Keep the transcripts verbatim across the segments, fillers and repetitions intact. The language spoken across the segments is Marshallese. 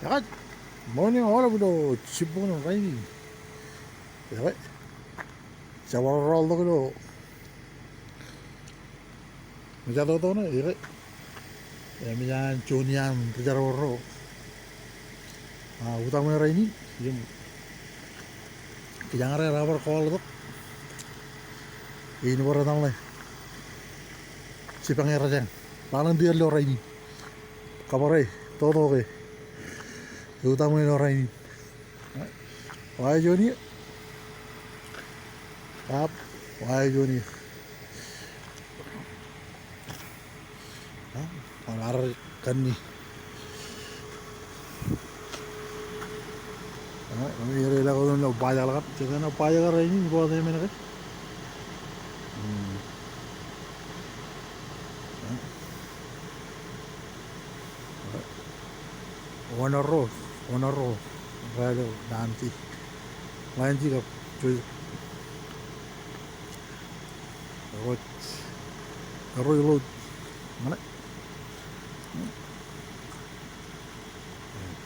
Ekwe, morning all ilo jibboñ in rainin. Ekwe, jab bar rọọltok ilo mejatoto ṇe, ekwe. Emōj an juon iaan ri-jerbal ro a utaṃwe rainin im kōjañar raar bar kọọltok in bar etal ṇe jipañ erjañ, volunteer ilo rainin. Kab bar e toto ke utaṃwe ilo rainin. Wa eo juon iiō. Kab wa eo juon iiō. Bar kanni. Eo, eo, eo, eo, eo, eo, bar jeḷā kab, jeḷā kab bar jeḷā rainin, bar jeḷā men ke. Hmm. Wōn erro, wōn erro, raelōñ Nancy. Nancy kab Joy. Erro, erro ilo ṇe.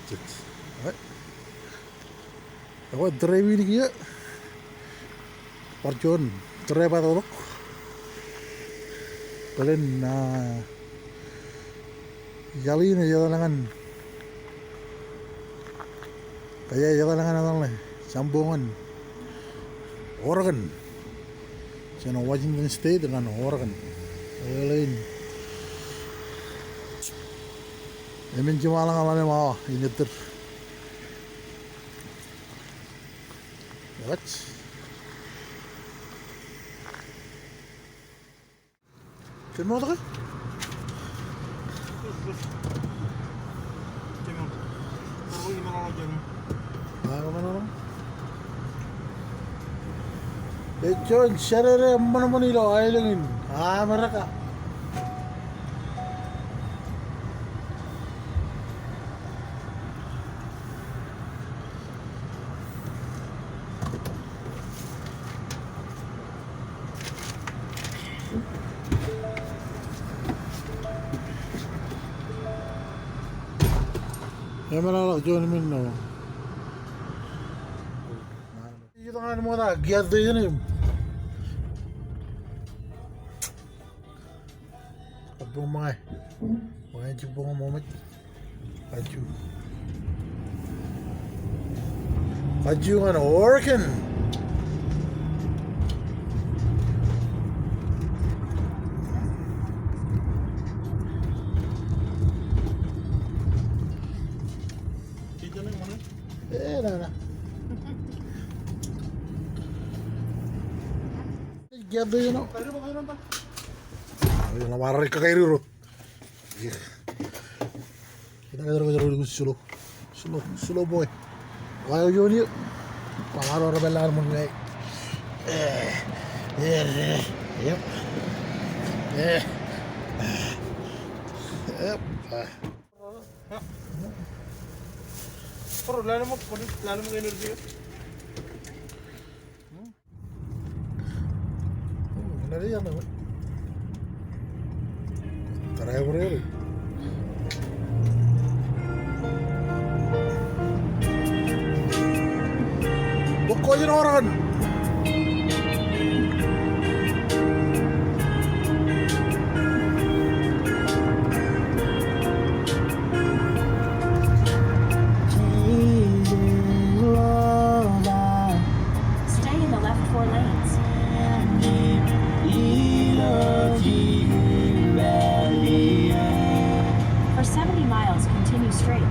Jet. Ekwe, drive in kiiō. Bar juon drive bar tok. Bōlen, ah, Yalin ej etal ñan. Kōjeañ ej etal ñan etal ṇe. Jambon ñan Oregon. Jān Washington State ñan Oregon. Eo in. Emān jiṃa ḷọk ñan ḷalem awa in ettōr. Ewōj. Kōn motor ke? Ej juon Saturday eṃṃanṃan ilo aelōñ in Amerika. Eṃṃan ḷọk juon men ṇe. Ij itok ñan ṃokta gas station in. Kab ṃōñā. Ṃōñā jibboñ ṃōmej. Kajju. Kajju ñan Oregon. Eh, nana. Gas station eo. Ij bar kakaer road. Slow, slow, slow boy. Wa eo juon iiō. Wa eo rej pād ḷọk ṃōn ñe. Eh, eh, eh, yep. Eh. Yep. Ah. Por lale mo, por lale mo energy. Driver eo. Bōk kōj in Oregon. Stay in the left four lanes. For seventy miles, continue straight.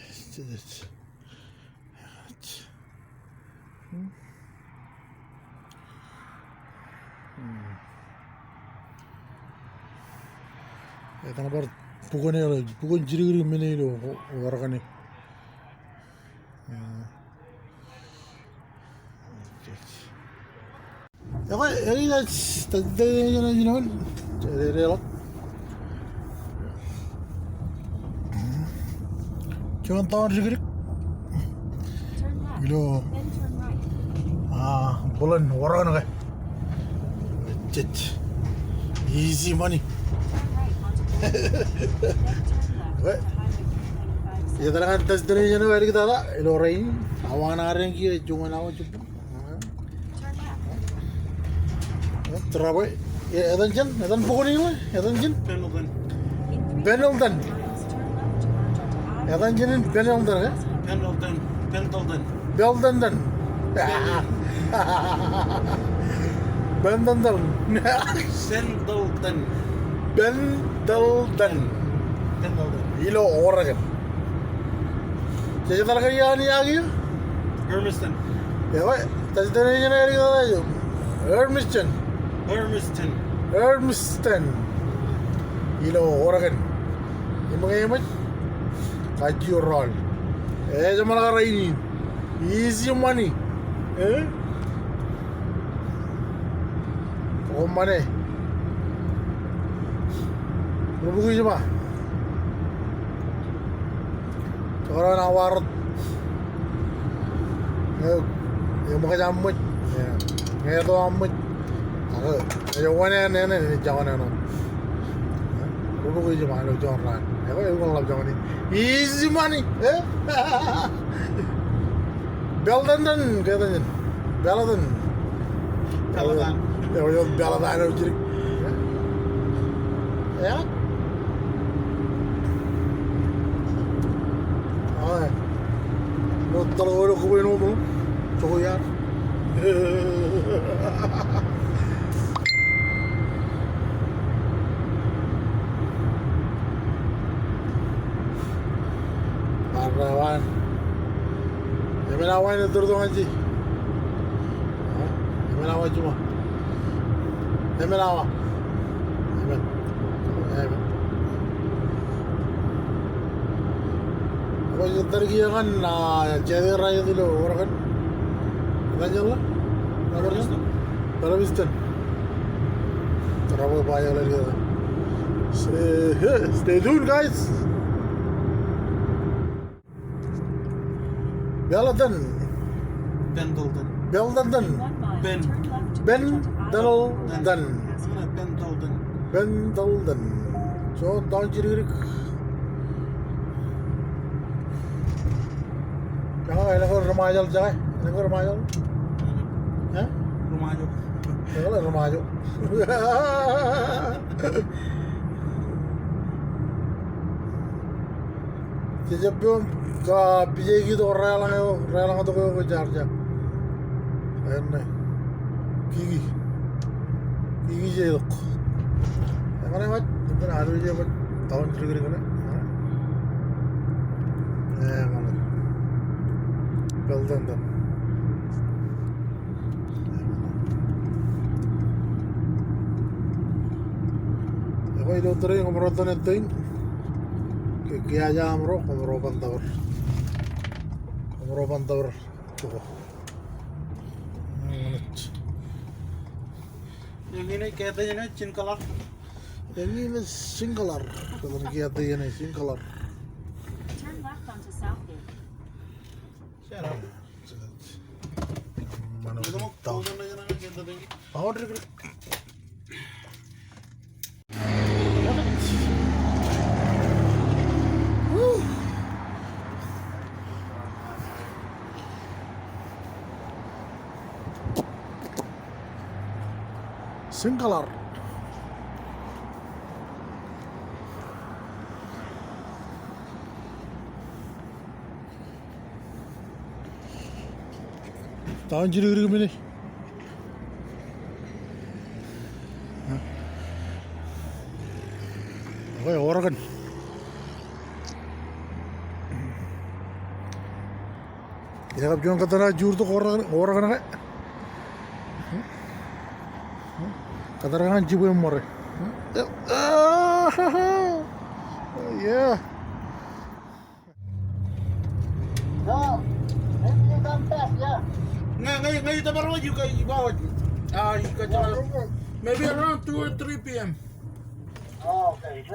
Etan bar bukun e, bukun jidikdik men ilo Oregon e. Ekwe, ekwe, ej, ej, ej, ej, ej, ej, ej, ej, juon taon dikdik. Turn left, ilo, then turn right. Ah, bōlen Oregon ke. Jet. Easy money. Turn right onto Then turn left, okay, to Highway twenty-five. Etal ñan destination eo āliktata ilo rainin. Awa ñan adeañ kiiō, juon awa jibboñ. Turn left. Driveway. Etan jān, etan bukun in, etan jān? Pendleton. Pendleton. Etan jān in Pendleton, e? Pendleton. Pendleton. Pendleton. Pendleton. Pendleton. Pendleton. Pendleton. Ilo Oregon. Jej etal ke iaan iaan kiiō? Hermiston. Ekwe, destination eo āliktata eo. Hermiston. Hermiston. Hermiston. Ilo Oregon. Im ñe eṃōj, kajjioñ rọọl. Ej jeṃḷọk rainin. Easy money. E? Koṃṃane. Rubukwi jiṃa. Jekdọọn awa rot. Ñe, ñe eṃōkaj aṃōj. Ñe, ñe eto aṃōj. Ak, ej wōṇāān, āinwōt, āinwōt, āinwōt. Rubukwi jiṃa ilo juon raan. Ekwe, ekwōn ḷap joñan in. Easy money, e? Pendleton, ke etan jān? Pendleton. Pendleton. Eo, eo, Pendleton eo jidik. E? Ai. Ilo tōl eo ilo kōbwe eo ṃōk. Jokwe iar. Bar ra wan. Emān awa in etortok ñan je. Emān awa jiṃa. Emān awa. Emān. Emān. Ekwe ij ettā kiiō ñan, a, jet eo rej ilo Oregon. Etan jān ḷe? Galveston. Galveston. Tōre bwe ba eo ḷe. Stay, stay tuned, guys. Pendleton. Pendleton. Pendleton. Pen. Pendleton. Pendleton. Pendleton. Juon taon jidikdik. Jake, elōñ ke ri Ṃajeḷ, jake? Elōñ ke ri Ṃajeḷ? E? Ri Ṃajeḷ. Jake, ri Ṃajeḷ. Jej jab ippām kab pije kiiō tok, reḷañ eo, reḷañ tok eo kwōj jaar jab. Eṇ ṇe. Kiki. Kiki jej itok. Eñṇe waj, eñṇe ad waj, waj. Taon jidikdik ṇe. Eñṇe. Pendleton. Ekwe ilo tōre in koṃro tōn ettō in. Ke, ke kiiō aṃro, koṃro ban tōpar. Koṃro ban tōpar. Joko. Eñin ej, ke etan eo, Jim Clark. Eñin ej Singkalar. Kōn kiiō ej Singkalar. Turn left onto Southgate. Singkalar. Ta eo jilkindik men e? Okay, Oregon. Ekab juon kōttar eo juur tok Oregon, Oregon ke. Kōttar eo an jibwe ṃōrā. Yeah. No, maybe you come fast, yeah. Ña, ña, ña ij tōpar wōj, ij ba wōj. Ah, ij ba wōj. Maybe around two or three p.m. Oh, okay.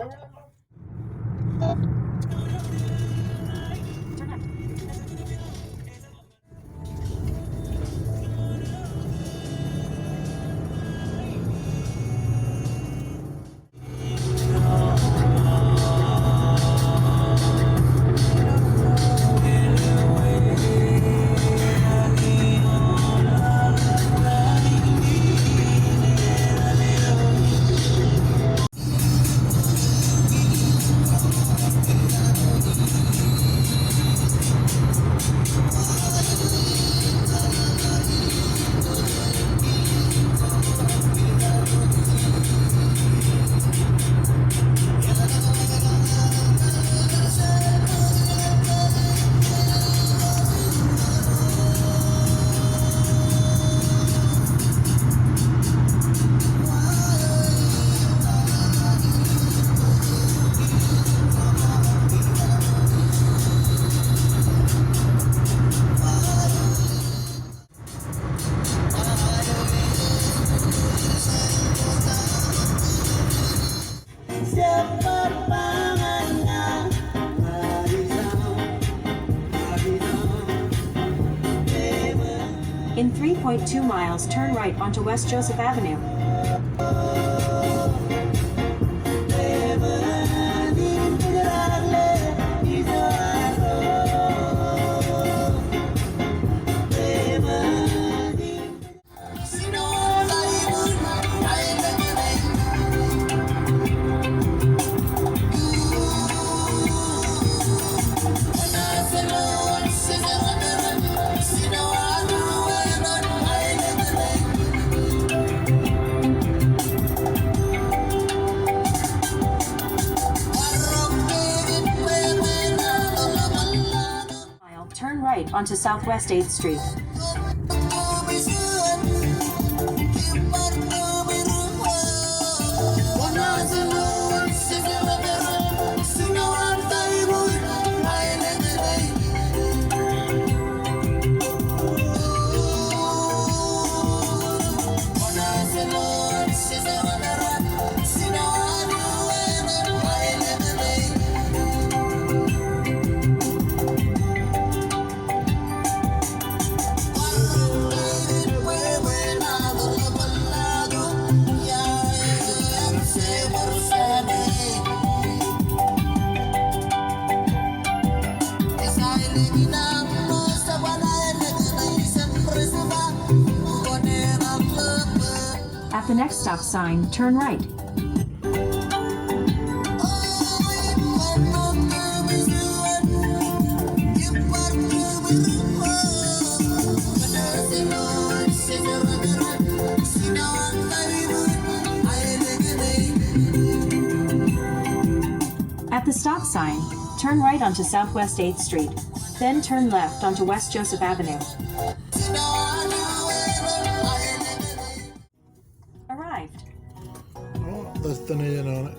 In three point two miles, turn right onto West Joseph Avenue. Turn right onto Southwest eighth Street. At the next stop sign, turn right. At the stop sign, turn right onto Southwest eighth Street, then turn left onto West Joseph Avenue. Arrived. Oh, destination on it.